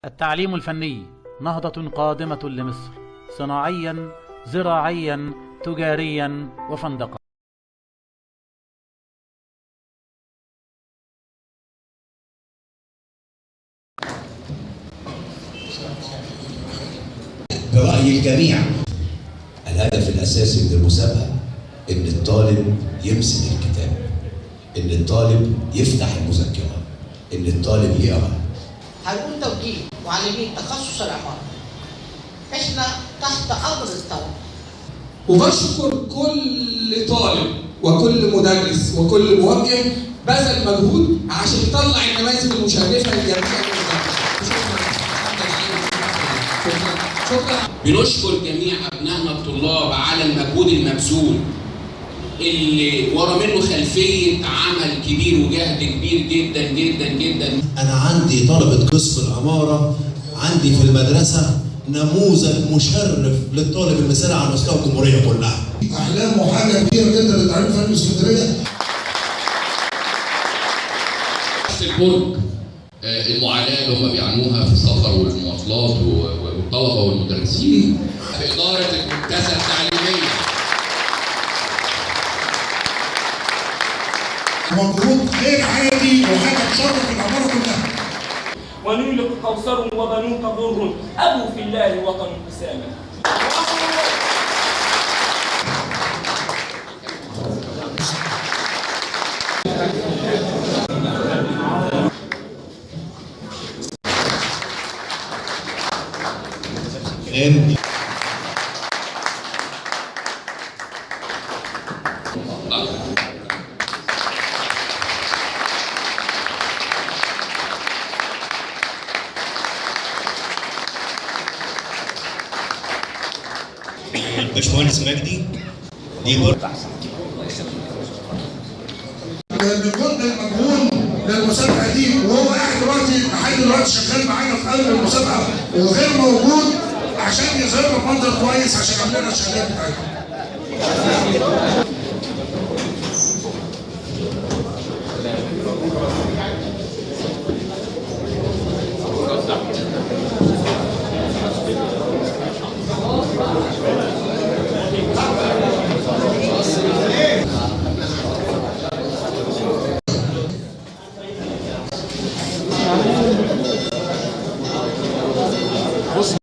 التعليم الفني نهضة قادمة لمصر، صناعيا، زراعيا، تجاريا وفندقا. برأي الجميع الهدف الأساسي من المسابقة إن الطالب يمسك الكتاب، إن الطالب يفتح المذكرة، إن الطالب يقرأ. هيكون توجيه معلمين تخصص العمارة. إحنا تحت أمر الطلبة. وبشكر كل طالب وكل مدرس وكل موجه بذل مجهود عشان يطلع النماذج المشرفة لجميع شكرا. بنشكر جميع أبنائنا الطلاب على المجهود المبذول اللي ورا منه خلفية عمل كبير وجهد كبير جدا جدا جدا. أنا عندي طلبة قسم العمارة عندي في المدرسة نموذج مشرف للطالب المثالي على مستوى الجمهورية كلها. أحلام وحاجة كبيرة جدا للتعليم الفني اسكندرية. البرج المعاناة اللي هم بيعانوها في السفر والمواصلات والطلبة والمدرسين في إدارة المنتزه التعليمية. مجهود غير عادي وحاجة تشرف العمارة كلها. ونيلك قوصر وبنوك غر، أبو في الله وطن أسامة. باشمهندس مجدي دي برضه الجهد المجهول للمسابقه دي، وهو قاعد دلوقتي لحد دلوقتي شغال معانا في قلب المسابقة وغير موجود عشان يظهر لنا منظر كويس عشان يعمل لنا الشهادات بتاعتنا.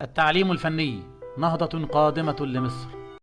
التعليم الفني نهضة قادمة لمصر.